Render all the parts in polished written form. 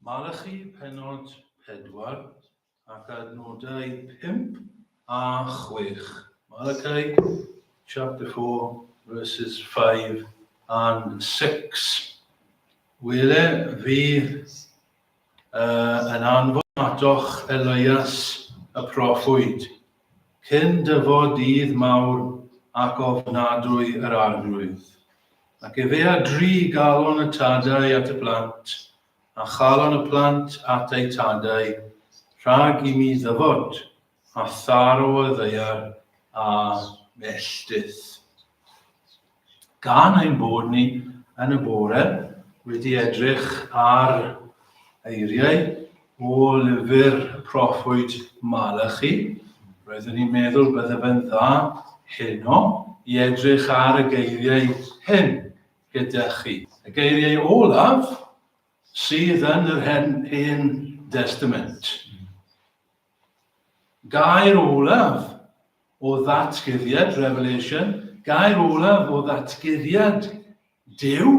Malachi pennod 4 ac adnodau 5 a 6. Malachi chapter 4 verses 5 and 6. Wele fi uh, yn anfon atoch Elias y proffwyd, cyn dyfod dydd mawr ac ofnadwy yr arglwydd. Ac efe a dri galon y tadau at y plant, a chalon y plant at eu tadau, rhag i mi ddyfod a tharo y ddaear a melltith. Gan ein bod ni yn y bore wedi edrych ar eiriau o lyfr y proffwyd Malachi, roeddwn i'n meddwl bydde fe'n dda heno i edrych ar y geiriau hyn gyda chi. Y geiriau olaf sydd yn yr Hen, Hen Destament. Gair olaf o ddatguddiad, Revelation, gair olaf o ddatguddiad Duw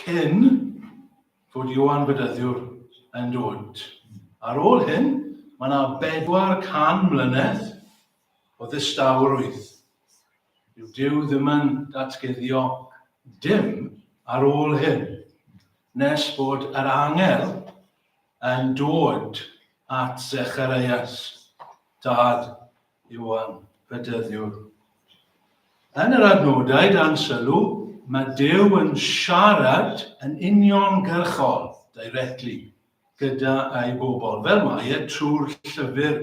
cyn fod Ioan Fedyddiwr yn dod. Ar ôl hyn, mae yna 400 mlynedd o ddistawrwydd. Dyw Duw ddim yn datguddio dim ar ôl hyn, nes bod yr angel yn dod at Zecharias, dad Ioan Fedyddiwr. Yn yr adnodau dan sylw, mae Duw yn siarad yn uniongyrchol, directly, gyda ei bobl, fel mae e trwy'r llyfr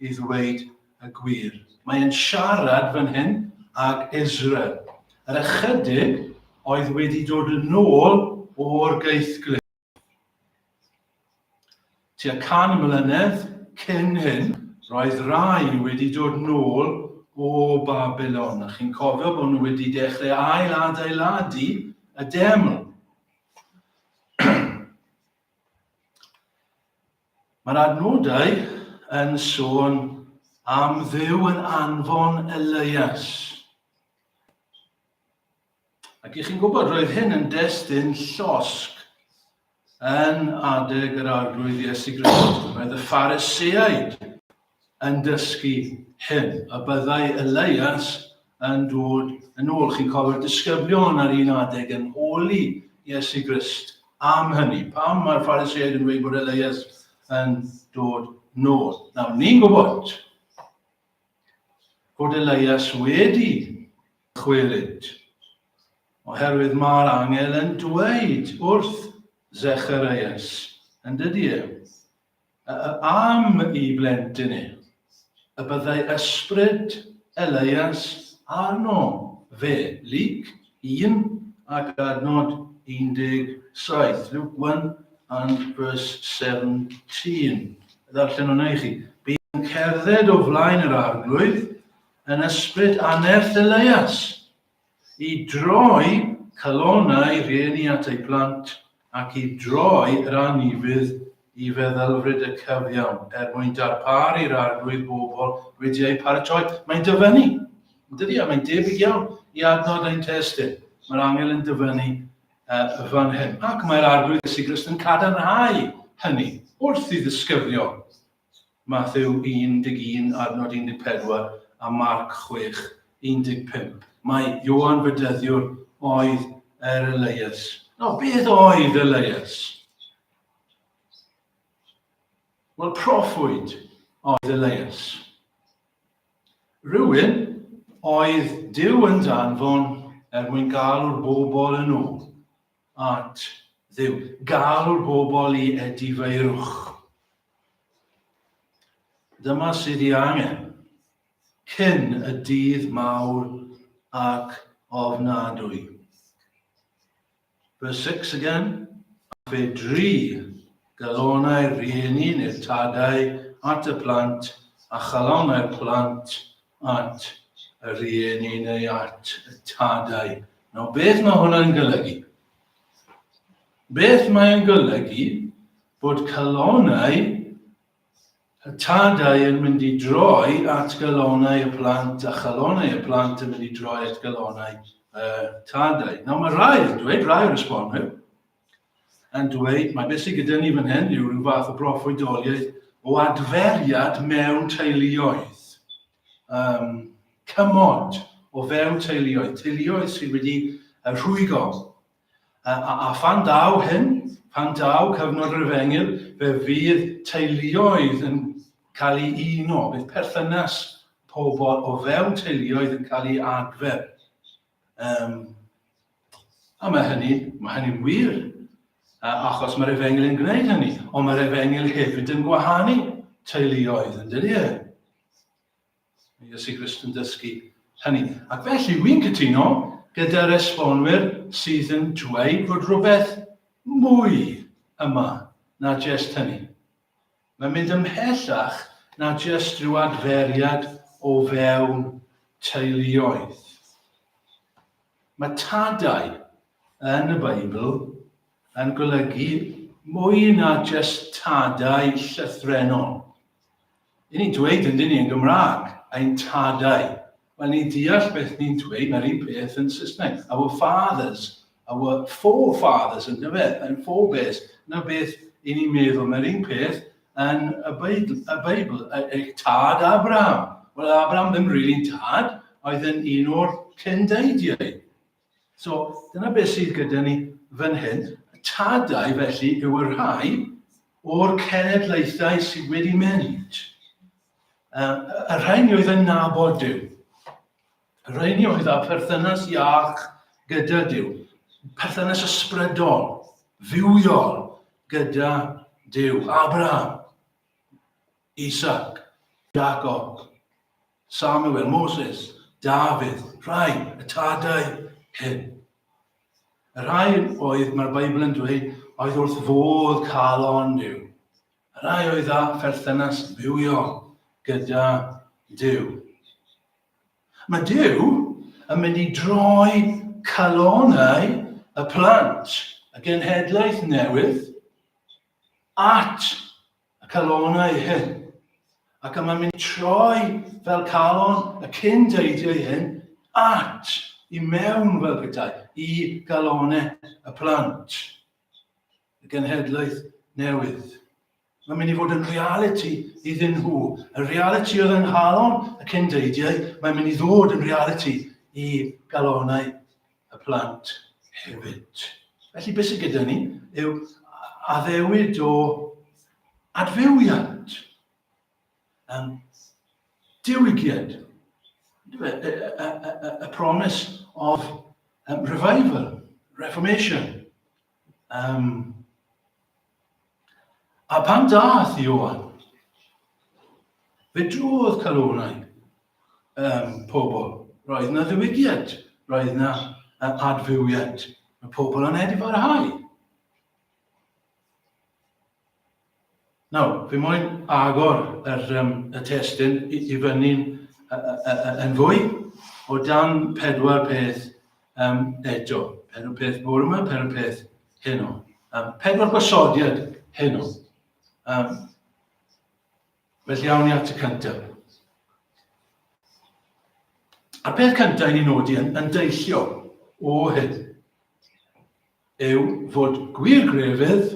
i ddweud y gwir. Mae e'n siarad fan hyn ag Israel, yr ychydig oedd wedi dod yn ôl o'r gaethglud. Tua 100 mlynedd cyn hyn, roedd rai wedi dod nôl o Babilon. A chi'n cofio bod nhw wedi dechrau ail adeiladu y deml. Mae'r adnodau yn sôn am Dduw yn anfon Elias. Ac i chi'n gwybod, roedd hyn yn destun llosg yn adeg yr Arglwydd Iesu Grist. Roedd y Phariseaid yn dysgu hyn, a byddai Elias yn dod yn ôl. Chi'n cofio'r disgyblion ar un adeg yn holi Iesu Grist am hynny. Pam mae'r Phariseaid yn dweud bod Elias yn dod nôl? Nawr, ni'n gwybod fod Elias wedi chwilyd, oherwydd mae'r angel yn dweud wrth Zecharias, yn dydy e, am i blentyn e, y byddai ysbryd Elias arno fe. Luc 1 ac adnod 17. Luke 1 and verse 17. Ddarllen hwnna i chi. Bydd yn cerdded o flaen yr arglwydd yn ysbryd anerth Elias, i droi calonnau rhieni at eu plant ac i droi yr anufudd i feddylfryd y cyfiawn, er mwyn darparu'r arglwydd bobl wedi eu paratoi. Mae'n dyfynnu, yn dydi? A mae'n debyg iawn i adnod ein testun. Mae'r angel yn dyfynnu uh, fan hyn. Ac mae'r arglwydd Iesu Grist yn cadarnhau hynny wrth i ddisgyblion Mathew 11, adnod 14 a Marc 6, 15. Mai Ioan Fedyddiwr oedd yr Elias. Nawr, beth oedd Elias? Wel, proffwyd oedd Elias. Rhywun oedd Duw yn danfon er mwyn galw'r bobl yn ôl at Dduw. Galw'r bobl i edifeirwch. Dyma sydd ei angen cyn y dydd mawr ac ofnadwy. Verse 6 again. A fe dri galonau'r rhieni neu'r tadau at y plant a chalonau'r plant at y rhieni neu at y tadau. Nawr, beth mae hwnna'n golygu? Beth mae'n golygu bod calonnau y tadau yn mynd i droi at galonnau y plant a chalonnau y plant yn mynd i droi at galonnau tadau. Nawr mae rai yn dweud, rai o'r esbonwyr, yn dweud mae beth sydd gyda ni fan hyn yw rhyw fath o broffwydoliaeth o adferiad mewn teuluoedd. Um, cymod o fewn teuluoedd, teuluoedd sydd wedi rhwygo. A, a, a phan daw hyn, pan daw cyfnod yr efengyl, fe fydd teuluoedd yn cael ei uno, bydd perthynas pobl o fewn teuluoedd yn cael ei adfer. Um, a mae hynny, mae hynny'n wir, achos mae'r efengyl yn gwneud hynny, ond mae'r efengyl hefyd yn gwahanu teuluoedd, yn dydy e? Mae Iesu Grist yn dysgu hynny. Ac felly, wy'n cytuno gyda'r esbonwyr sydd yn dweud fod rhywbeth mwy yma na jest hynny. Mae'n mynd ymhellach na jest rhyw adferiad o fewn teuluoedd. Mae tadau yn y Beibl yn golygu mwy na jest tadau llythrennol. Y'n ni'n dweud yn dyn ni yn Gymraeg, ein tadau. Wel, ni'n deall beth ni'n dweud, mae'r un peth yn Saesneg. Our fathers, our forefathers, yn dyfe, ein forebears. Na beth i ni'n meddwl, mae'r un peth yn y Beibl, y Beibl eich tad Abraham. Wel, Abraham ddim rili'n tad, oedd yn un o'r cyndeidiau. So, dyna beth sydd gyda ni fan hyn. Y tadau, felly, yw y rhai o'r cenedlaethau sydd wedi mynd. Y rhain oedd yn nabod Duw. Y rhain oedd â pherthynas iach gyda Duw. Perthynas ysbrydol, fywiol gyda Duw. Abraham, Isaac, Jacob, Samuel, Moses, Dafydd, rhai, y tadau hyn. Y rhai oedd, mae'r Beibl yn dweud, oedd wrth fodd calon Duw. Y rhai oedd â pherthynas fywiol gyda Duw. Mae Duw yn mynd i droi calonau y plant, y genhedlaeth newydd, at y calonau hyn. Ac y mae'n mynd troi fel calon y cyn deidiau hyn at i mewn fel petai i galonau y plant, y genhedlaeth newydd. Mae'n mynd i fod yn realiti iddyn nhw. Y realiti oedd yng nghalon y cyn deidiau, mae'n mynd i ddod yn realiti i galonau y plant hefyd. Felly beth sydd gyda ni yw addewid o adfywiad, um, diwygiad, a, a, a, a promise of revival, reformation. Um, a pan dath Ioan, fe drodd calonau um, pobl. Roedd yna ddiwygiad, roedd yna adfywiad. Mae pobl yn edifarhau. Nawr, fi moyn agor yr, um, y testun i, i fyny'n yn fwy o dan pedwar peth um, eto. Pedwar peth bore yma, pedwar peth heno. Um, pedwar gosodiad heno. Um, felly awn ni at y cyntaf. A'r peth cyntaf i ni nodi yn, yn deillio o hyn yw fod gwir grefydd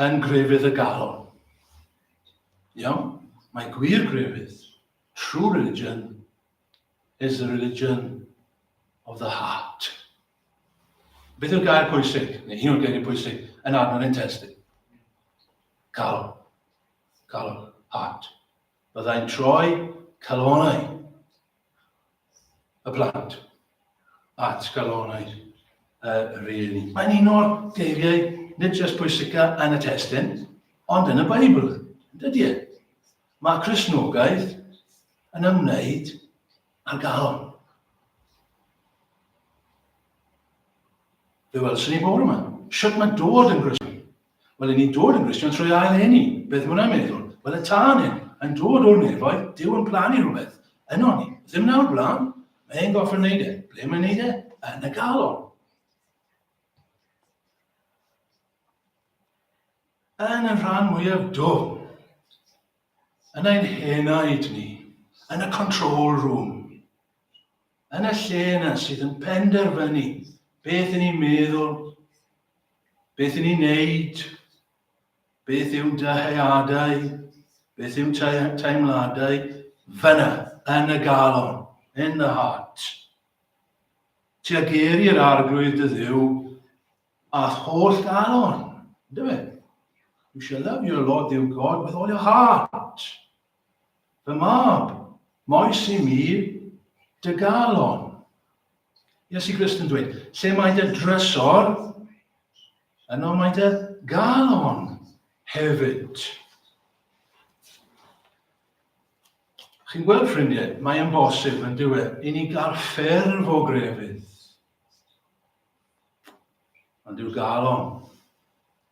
yn grefydd y galon. Iawn? Mae gwir grefydd, true religion, is the religion of the heart. Beth yw'r gair pwysig, neu un o'r geiriau pwysig, yn adnod ein testun? Calon. Calon. Heart. Byddai'n troi calonau y plant at galonau y rhieni. Mae'n un o'r geiriau nid jyst pwysica yn y testun, ond yn y Beibl. Dydy e? Mae Cristnogaeth yn ymwneud â'r galon. Fe welson ni bore yma. Sut mae dod yn Gristion? Wel, ni'n dod yn Gristion trwy ail eni. Beth mae hwnna'n meddwl? Wel, y tân hyn yn dod o'r nefoedd, Duw yn plannu rhywbeth yno ni. Ddim nawr blaen, mae e'n gorfod wneud e. Ble mae'n wneud e? Yn y galon. Yn y rhan mwyaf dwfn, yn ein henaid ni, yn y control room. Yn y lle yna sydd yn penderfynu beth yn ni'n meddwl, beth yn ni'n neud, beth yw'n dyheadau, beth yw'n teimladau, fyna, yn y galon, in the heart. Ti a geri yr arglwydd dy ddiw a'th holl galon. Ynddo fe? You shall love your Lord your God with all your heart. Fy mab, moes i mi dy galon. Iesu Grist yn dweud, lle mae dy drysor, yno mae dy galon hefyd. Chi'n gweld, ffrindiau, mae yn bosib yn diwedd i ni gael ffurf o grefydd. Ond yw'r galon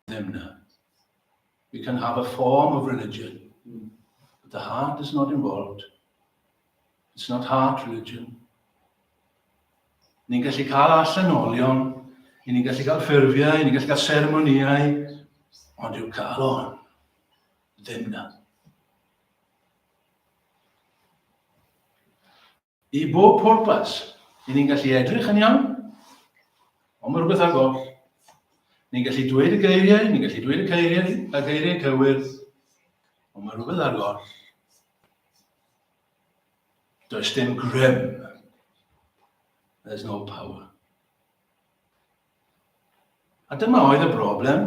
ddim na. We can have a form of religion, but the heart is not involved. It's not heart religion. Ni'n gallu cael allanolion, ni'n gallu cael ffurfiau, ni'n gallu cael seremoniau, ond yw'r calon ddim na. I bob pwrpas, i ni'n gallu edrych yn iawn, ond mae rhywbeth ar goll. Ni'n gallu dweud y geiriau, ni'n gallu dweud y geiriau, y geiriau cywir, ond mae rhywbeth ar goll. Does dim grym. There's no power. A dyma oedd y broblem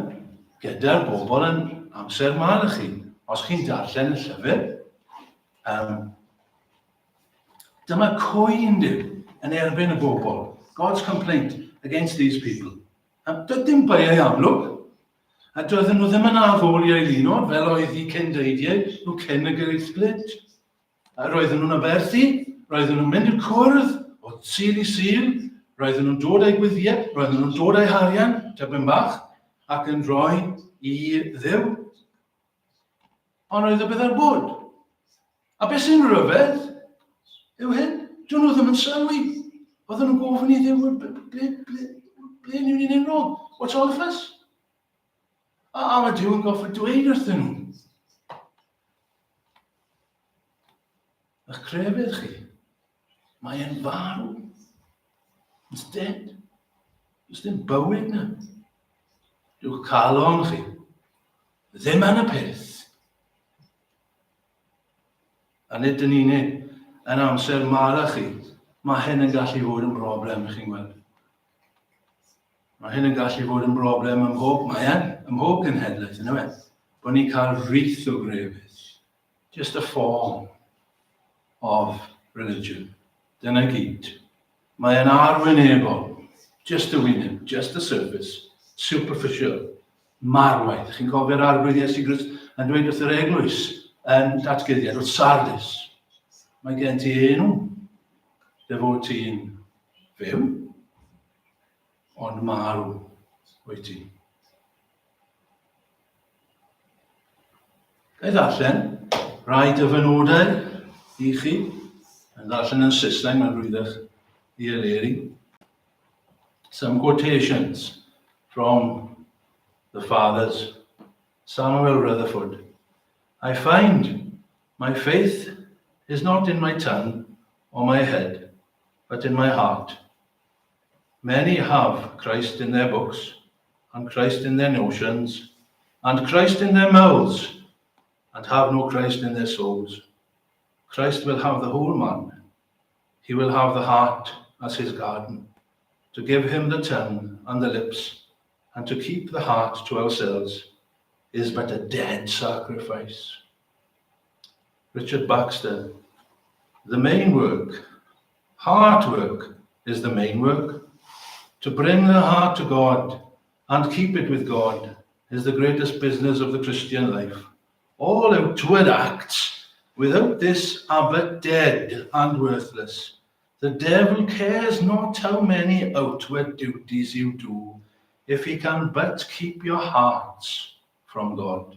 gyda'r bobl yn amser Malachi. Os chi'n darllen y llyfr, um, dyma cwyn Duw yn erbyn y bobl. God's complaint against these people. A doedd dim beiau amlwg. A doedden nhw ddim yn addoli eilunod fel oedd i cyndeidiau nhw cyn y geithglyd. A roedden nhw'n aberthu, roedden nhw'n mynd i'r cwrdd o Sul i Sul, roedden nhw'n dod â'u gwyddiau, roedden nhw'n dod â'u harian, tipyn bach, ac yn rhoi i Dduw. Ond roedd y beth ar bod. A beth sy'n rhyfedd yw hyn, dyn nhw ddim yn sylwi. Oedden nhw'n gofyn i Dduw, ble, ble, ble, ble ni'n mynd wrong? What's all the fuss? A, a mae Duw yn gorfod dweud wrthyn nhw. Eich crefydd chi, mae e'n farw. It's dead. Does dim bywyd na. Dyw'ch calon chi ddim yn y peth. A nid yn unig yn amser mara chi, mae hyn yn gallu fod yn broblem, chi'n gweld. Mae hyn yn gallu fod yn broblem ym mhob, mae yn, ym mhob genhedlaeth, yn yw e? Bod ni'n cael rith o grefydd. Just a form of religion. Dyna gyd. Mae yn arwynebol. Just a wyneb, just a surface. Superficial. Marwaidd. Chi'n cofio'r arglwydd Iesu Grist yn dweud wrth yr eglwys yn datguddiad, wrth Sardis. Mae gen ti enw, dy fod ti'n fyw, ond marw wyt ti. Ga i ddarllen rai dyfynodau i chi? Yn ddarllen yn Saesneg, mae'n rhwyddach i Eleri. Some quotations from the fathers. Samuel Rutherford. I find my faith is not in my tongue or my head, but in my heart. Many have Christ in their books, and Christ in their notions, and Christ in their mouths, and have no Christ in their souls. Christ will have the whole man. He will have the heart as his garden, to give him the tongue and the lips, and to keep the heart to ourselves is but a dead sacrifice. Richard Baxter, the main work, heart work, is the main work. To bring the heart to God and keep it with God is the greatest business of the Christian life. All outward acts without this are but dead and worthless. The devil cares not how many outward duties you do, if he can but keep your hearts from God.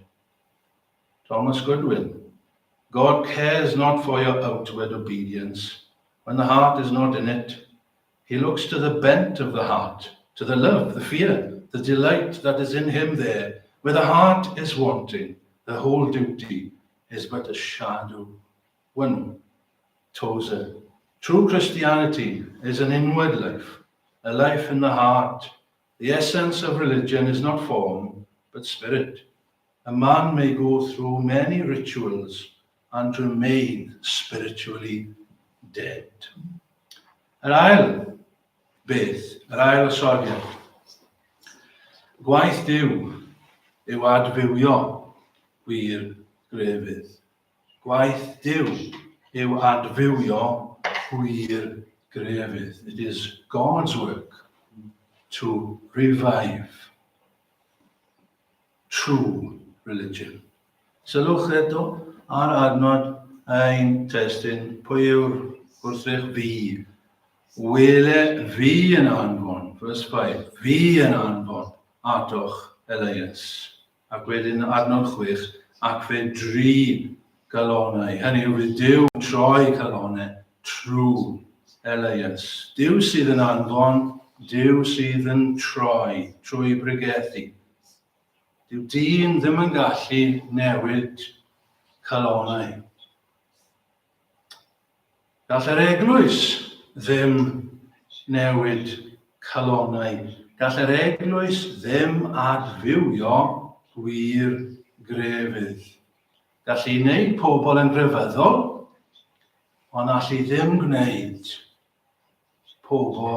Thomas Goodwin, God cares not for your outward obedience when the heart is not in it. He looks to the bent of the heart, to the love, the fear, the delight that is in him there. Where the heart is wanting, the whole duty is but a shadow. One Tozer. True Christianity is an inward life, a life in the heart. The essence of religion is not form, but spirit. A man may go through many rituals and remain spiritually dead. Yr ail beth, yr ail osodiad. Gwaith Duw yw adfywio gwir grefydd. Gwaith Duw yw adfywio gwir grefydd. It is God's work to revive true religion. Sylwch eto ar adnod ein testun, pwy yw'r gwrthrych fi? Wele fi yn anfon, verse 5, fi yn anfon atoch Elias. Ac wedyn adnod 6, ac fe dri galonau. Hynny yw, fydd Duw yn troi calonau trwy Elias. Duw sydd yn anfon, Duw sydd yn troi trwy bregethu. Dyw dyn ddim yn gallu newid calonnau. Gall yr eglwys ddim newid calonnau. Gall yr eglwys ddim adfywio gwir grefydd. Gall ei wneud pobl yn grefyddol, ond all ei ddim gwneud pobl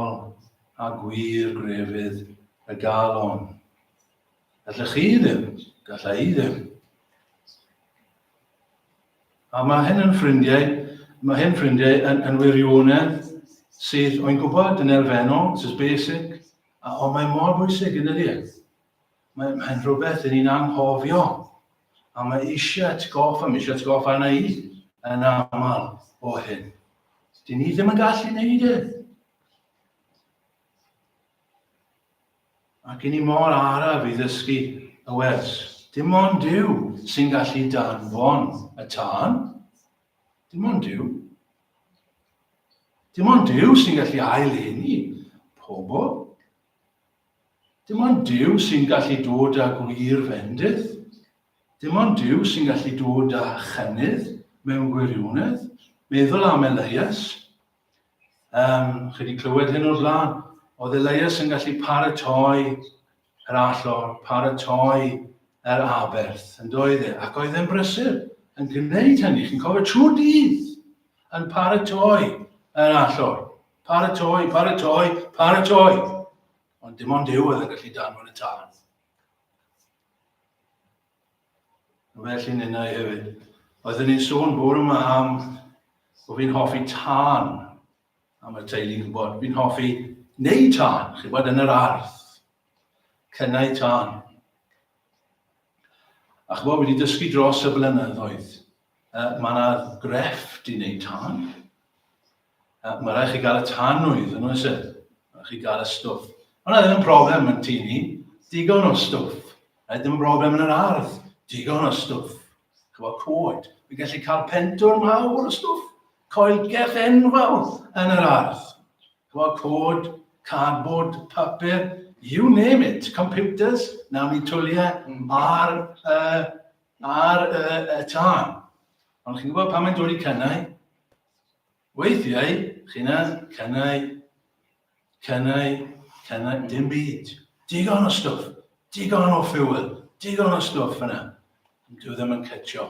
a gwir grefydd y galon. Gallech chi ddim, galla i ddim. A mae hyn yn ffrindiau, mae hyn ffrindiau yn, yn wirionedd sydd, o'n gwybod, yn elfennol, this is basic, a, ond mae mor bwysig yn dydy e. Mae'n mae rhywbeth yn ni'n anghofio. A mae eisiau atgoffa, mae eisiau atgoffa yna i yn aml o hyn. Dyn ni ddim yn gallu wneud e. Ac i ni mor araf i ddysgu y wers. Dim ond Duw sy'n gallu danfon y tân. Dim ond Duw. Dim ond Duw sy'n gallu ail-eni pobl. Dim ond Duw sy'n gallu dod â gwir fendith. Dim ond Duw sy'n gallu dod â chynnydd mewn gwirionedd. Meddwl am Elias. Um, chi wedi clywed hyn o'r blaen. Oedd Elias yn gallu paratoi yr allor, paratoi yr aberth, yn doedd e? Ac oedd e'n brysur yn gwneud hynny. Chi'n cofio trwy'r dydd yn paratoi yr allor. Paratoi, paratoi, paratoi. Ond dim ond Duw oedd yn gallu danfon y tân. Felly ninnau hefyd. Oeddwn ni'n sôn bore yma am o fi'n hoffi tân, am y teulu'n gwybod, fi'n hoffi neu tân, chi'n gwybod, yn yr ardd. Cynnau tân. A chybod, wedi dysgu dros y blynyddoedd, uh, mae yna grefft i wneud tân. Uh, mae rhaid chi gael y tanwydd, yn oes e? Mae rhaid chi gael y stwff. Ond ddim yn broblem yn tŷ ni. Digon o stwff. Rhaid ddim yn broblem yn yr ardd. Digon o stwff. Chyfo cod. Fi'n gallu cael pentwr mawr o stwff. Coelgell enfawr yn yr ardd. Chyfo cod, cardboard, papur, you name it. Computers, nawn ni twliau ar, uh, ar uh, y tân. Ond chi'n gwybod pan mae'n dod i cynnau, Weithiau, chi'n na, cynnau, cynnau, cynnau, dim byd. Digon o stwff, digon o fuel, digon o stwff yna. Dwi ddim yn cytio.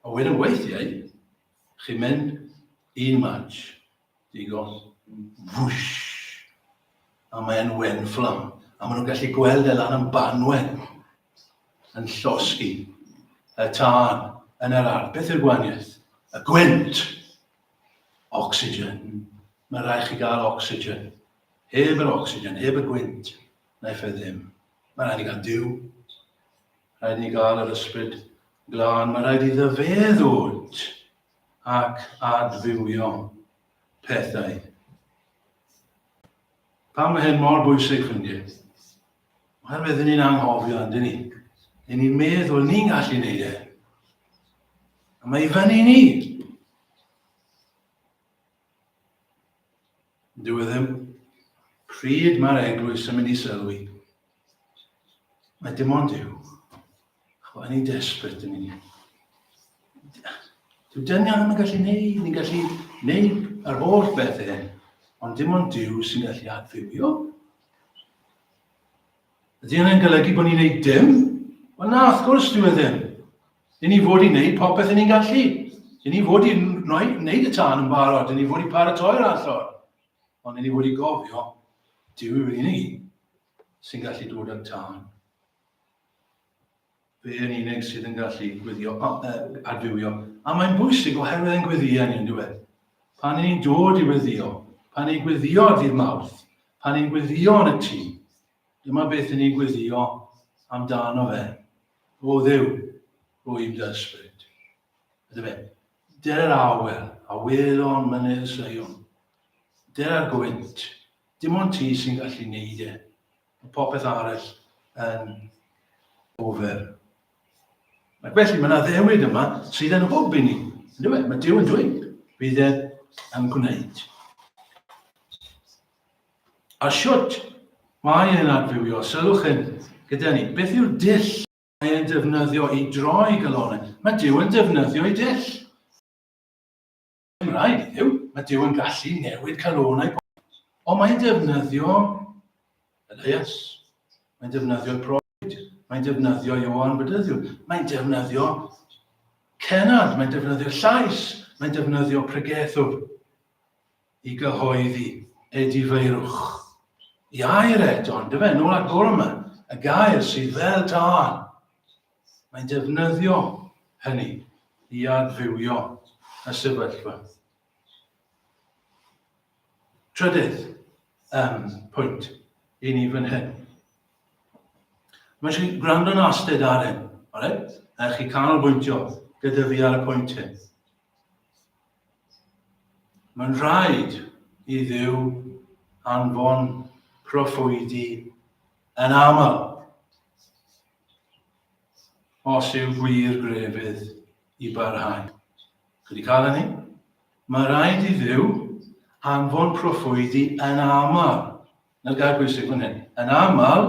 A wedyn weithiau, chi'n mynd un match, Digon. Whoosh! A mae'n wenfflam. A maen nhw'n gallu gweld e lan yn banwen yn llosgi y tân yn yr ardd. Beth yw'r gwahaniaeth? Y gwynt. Oxygen. Mae rhaid chi gael oxygen. Heb yr oxygen, heb y gwynt, naiff e ddim. Mae rhaid i gael Duw. Rhaid ni gael yr ysbryd glân. Mae rhaid iddo fe ddod ac adfywio pethau. Pam mae hyn mor bwysig, ffrindiau? Oherwydd ni'n anghofio, yndyn ni? Ni'n ni'n meddwl ni'n gallu neud e. A mae i fyny ni. Dyw e ddim. Pryd mae'r eglwys yn mynd i sylwi? Mae dim ond yw. Chwa, ni'n desperate, dyn ni. Dyw dynion ddim yn gallu neud, ni'n gallu neud yr holl bethau hyn, ond dim ond Duw sy'n gallu adfywio. Ydy hynny'n golygu bod ni'n neud dim? Wel na, wrth gwrs dyw e ddim. Dyn ni fod i wneud popeth yn ni'n gallu. Dyn ni fod i wneud y tân yn barod, dyn ni fod i paratoi'r allor. Ond dyn ni fod i gofio, Duw yw'r unig un sy'n gallu dod â'r tân. Fe yn unig sydd yn gallu gwyddio, adfywio. A mae'n bwysig oherwydd ein gweddiau ni, yn dweud. Pan ni'n dod i weddio, pan ni'n gweddio ar ddydd Mawrth, pan ni'n gweddio yn y tŷ, dyma beth ni'n gweddio amdano fe. O Dduw, rwy'n dy ysbryd. Ydy fe? De'r awel, a welon mynydd Seion. De'r gwynt, dim ond ti sy'n gallu neud e. Mae popeth arall yn ofer. Ac felly mae yna ddewid yma sydd yn hwb i ni. Ynddo fe? Mae Duw yn dweud, bydd e yn gwneud. A siwt mae e'n adfywio, sylwch hyn gyda ni. Beth yw'r dull mae e'n defnyddio i droi galonau? Mae Duw yn defnyddio ei dull. Dim rhaid i Dduw. Mae Duw yn gallu newid calonau pobl. Ond mae'n defnyddio Elias. Mae'n defnyddio'r proffwyd. Mae'n defnyddio Ioan Fedyddiwr. Mae'n defnyddio cenad. Mae'n defnyddio llais. Mae'n defnyddio pregethwr i gyhoeddi edifeirwch. I air eto, ond dyfe, nôl at bore yma, y gair sydd fel tân. Mae'n defnyddio hynny i adfywio y sefyllfa. Trydydd um, pwynt i ni fan hyn. Mae eisiau gwrando'n astud ar hyn, alright? A chi canolbwyntio gyda fi ar y pwynt hyn. Mae'n rhaid i Dduw anfon proffwydi yn aml. Os yw gwir grefydd i barhau. Chi wedi cael hynny? Mae rhaid i Dduw anfon proffwydi yn aml. Na'r gair bwysig fan hyn. Yn aml,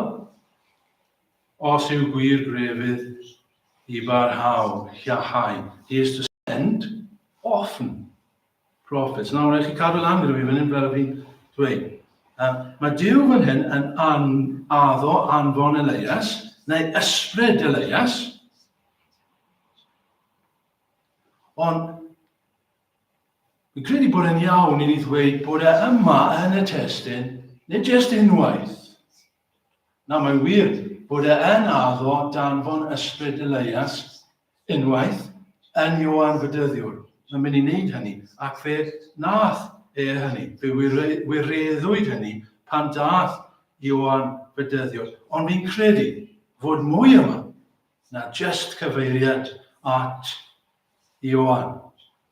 os yw gwir grefydd i barhau, hiahau. He is to send often prophets. Nawr, rhaid chi cadw lan gyda fi fan hyn fel fi'n dweud. Um, mae Duw fan hyn yn an, addo anfon Elias, neu ysbryd Elias. Ond, fi'n credu bod e'n iawn i ni ddweud bod e yma yn y testun, nid jyst unwaith. Na, mae'n wir bod e yn addo danfon ysbryd Elias unwaith yn Ioan Fedyddiwr. Mae'n mynd i wneud hynny, ac fe nath e hynny. Fe wireddwyd hynny pan dath Ioan Fedyddiwr. Ond fi'n credu fod mwy yma na jyst cyfeiriad at Ioan.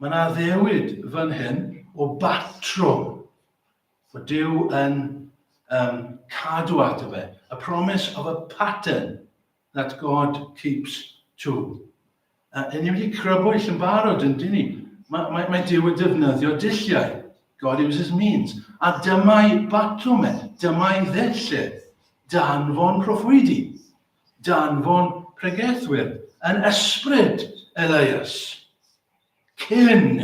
Mae yna addewid fan hyn o batrwm Fod Duw yn um, cadw ato fe. A promise of a pattern that God keeps to. A ni wedi crybwyll yn barod yn dyn ni. Mae, mae, mae Duw yn defnyddio dulliau. God uses means. A dyma'i batrwm e, dyma'i ddull e. Danfon proffwydi, danfon pregethwyr yn ysbryd Elias. Cyn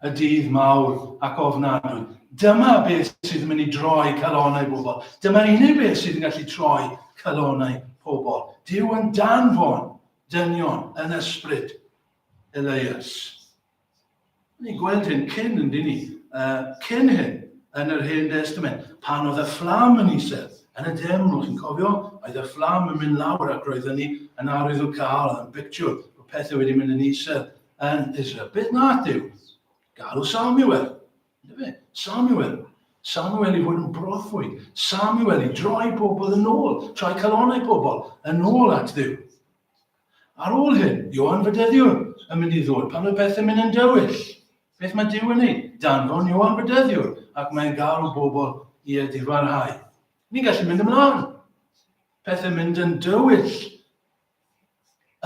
y dydd mawr ac ofnadwy. Dyma beth sydd yn mynd i droi calonnau bobl. Dyma'r unig beth sydd yn gallu troi calonnau pobl. Duw yn danfon dynion yn ysbryd Elias. Ni'n gweld hyn cyn yn dyn ni, uh, cyn hyn yn yr Hen Testament, pan oedd y fflam yn isel, yn y deml, chi'n cofio? Oedd y fflam yn mynd lawr ac roedd hynny yn arwydd o cael, yn bictiwr, bod pethau wedi mynd yn isel yn Israel. Beth nath Duw? Galw Samuel. Fe? Samuel. Samuel i fod yn broffwyd. Samuel i droi pobl yn ôl, troi calonnau pobl yn ôl at Dduw. Ar ôl hyn, Ioan Fedyddiwr yn mynd i ddod pan oedd pethau'n mynd yn dywyll. Beth mae Duw yn ei? Danfon Ioan Fedyddiwr ac mae'n galw bobl i edifarhau. Ni'n gallu mynd ymlaen. Pethau'n mynd yn dywyll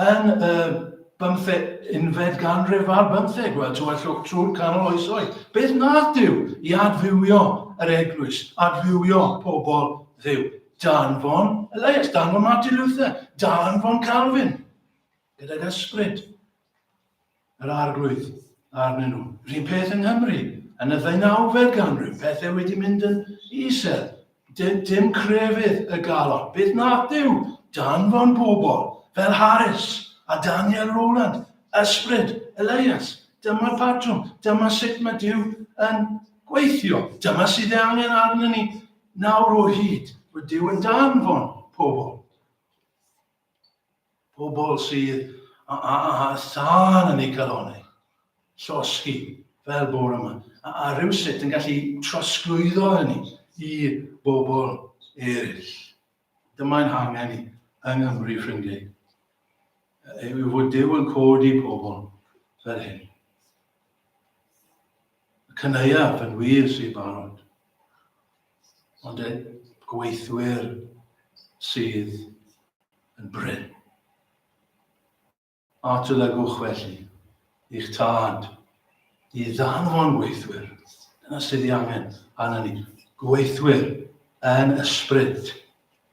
Yn y bymtheg, unfed ganrif ar bymtheg, wel, tywyllwch trwy'r canol oesoedd, beth nath Duw i adfywio yr eglwys, adfywio pobl Dduw? Danfon Elias, danfon Martin Luther, danfon Calvin, gydag ysbryd yr arglwydd. arnyn nhw. Rhyn peth yng Nghymru, yn y ddeunawfed ganrif, pethau wedi mynd yn isel. Dim, dim crefydd y galon. Beth nath Duw? Danfon bobl fel Harris a Daniel Rowland, ysbryd Elias. Dyma'r patrwm, dyma sut mae Duw yn gweithio. Dyma sydd ei angen arnyn ni nawr o hyd, bod Duw yn danfon pobl. Pobl sydd â, â, â thân yn eu calonnau, llosgi fel bore yma, a, a rhywsut yn gallu trosglwyddo hynny i bobl eraill. Dyma'n hangen ni yng Nghymru, ffrindiau. Yw fod Duw yn codi pobl fel hyn. Y cynhaeaf yn wir sy'n barod. Ond y gweithwyr sydd yn brin. Atolygwch felly i'ch tad i ddanfon gweithwyr. Dyna sydd ei angen arna ni. Gweithwyr yn ysbryd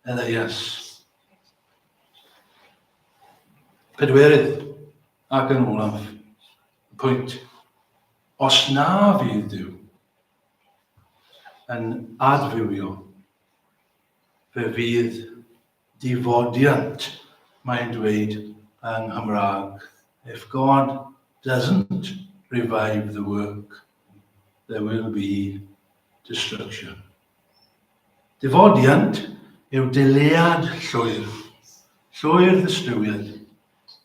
Elias. Pedwerydd ac yn olaf, y pwynt. Os na fydd Duw yn adfywio, fe fydd difodiant, mae'n dweud yng Nghymraeg. If God doesn't revive the work, there will be destruction. Difodiant yw dilead llwyr, llwyr ddistrywiad,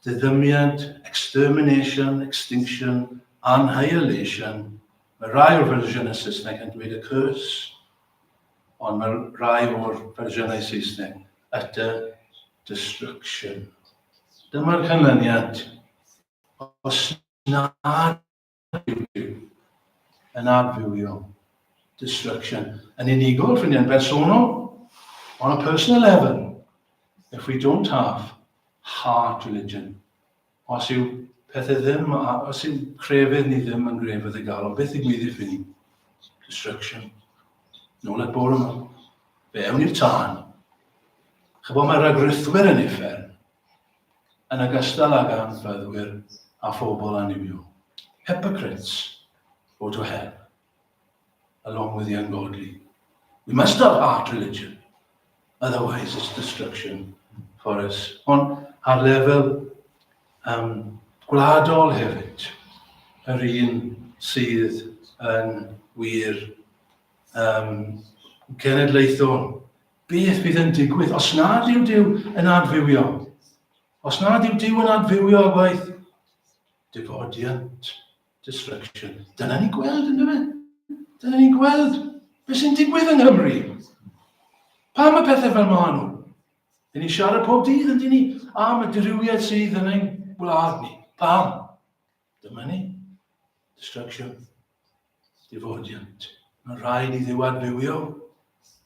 diddymiad, extermination, extinction, annihilation. Mae rhai o'r fersiynau Saesneg yn dweud y curse, ond mae rhai o'r fersiynau Saesneg utter destruction. Dyma'r canlyniad. Os nad yw Duw yn adfywio, destruction, yn unigol, ffrindiau, yn bersonol, on a personal level, if we don't have heart religion, Os yw pethau ddim, os yw crefydd ni ddim yn grefydd y galon, beth ddigwyddith i ni? Destruction. Nôl at bore yma. Fe ewn i'r tân. Chybod mae rhagrithwyr yn uffern, yn ogystal ag anffyddwyr a phobl annuwiol. Hypocrites go to hell, along with the ungodly. We must have heart religion. Otherwise it's destruction for us. Ond ar lefel um, gwladol hefyd, yr un sydd yn wir um, genedlaethol. Beth fydd yn digwydd os nad yw Duw yn adfywio? Os nad yw Duw yn adfywio y gwaith? Difodiant. Destruction. Dyna ni'n gweld, ynddo fe? Dyna ni'n gweld. Beth sy'n digwydd yng Nghymru? Pam y pethau fel maen nhw? Dyn ni'n siarad pob dydd, yndyn ni, am y dirywiad sydd yn ein gwlad ni. Pam? Dyma ni. Destruction. Difodiant. Mae'n rhaid i Dduw adfywio,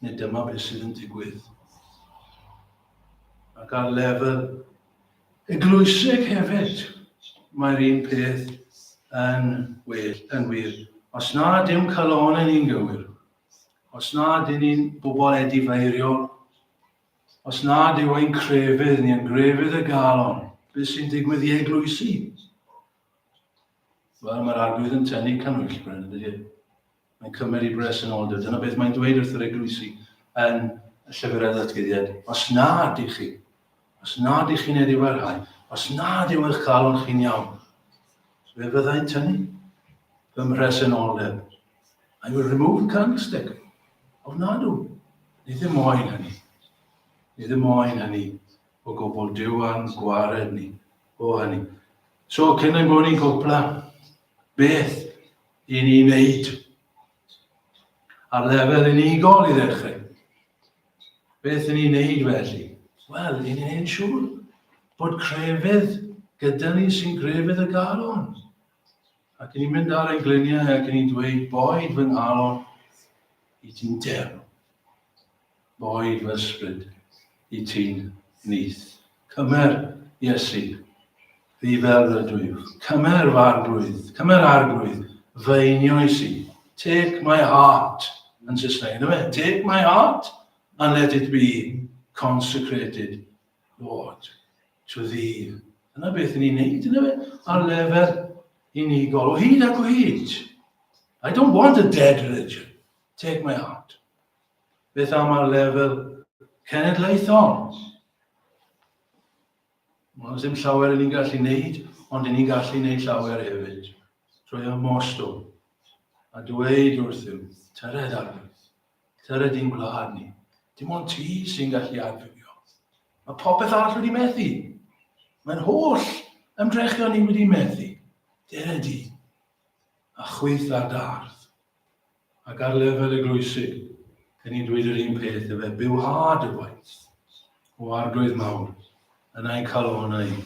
nid dyma beth sydd yn digwydd. Ac ar lefel eglwysig hefyd, mae'r un peth yn well, yn wir. Os nad yw'n calonau ni'n gywir, os nad ydyn ni'n bobl edifeiriol, os nad yw ein crefydd ni yn grefydd y galon, beth sy'n digwydd i eglwysi? Wel, mae'r arglwydd yn tynnu canhwyllbren, yn dydy? Mae'n cymryd i bresenoldeb. Dyna beth mae'n dweud wrth yr eglwysi yn y llyfr y ddatguddiad. Os nad ych chi, os nad ych chi'n edifarhau, os nad yw eich calon chi'n iawn, fe fyddai'n tynnu fy mhresenoldeb. I will remove the candlestick. Ofnadw. Ni ddim moyn hynny. Ni ddim moyn hynny o gwbl. Duw a'n gwared ni o hynny. So, cyn ein bod ni'n cwpla, beth i ni'n wneud? Ar lefel unigol i ddechrau. Beth i ni'n wneud felly? Wel, i ni'n wneud siŵr bod crefydd gyda ni sy'n grefydd y galon. Ac i ni'n mynd ar ein gliniau ac i ni'n dweud, boed fy nghalon i ti'n dew. Boed fy ysbryd i ti'n nyth. Cymer, Iesu, fi fel rydw i. Cymer fy arglwydd, cymer arglwydd, fy einioes i. Take my heart, yn Saesneg, ynddo fe? Take my heart and let it be consecrated, Lord, to thee. Dyna beth ni'n neud, ynddo fe? Ar lefel unigol, o hyd ac o hyd. I don't want a dead religion. Take my heart. Beth am ar lefel cenedlaethol? Wel, ddim llawer yn ni'n gallu wneud, ond yn ni'n gallu wneud llawer hefyd. Trwy ymostwng a dweud wrthym, tyred arglwydd, tyred i'n gwlad ni. Dim ond ti sy'n gallu adfywio. Mae popeth arall wedi methu. Mae'n holl ymdrechion ni wedi methu. Dere di, a chwyth ar dardd. Ac ar lefel eglwysig, dyn ni'n dweud yr un peth efe, bywhad y gwaith o arglwydd mawr yn ein calonau.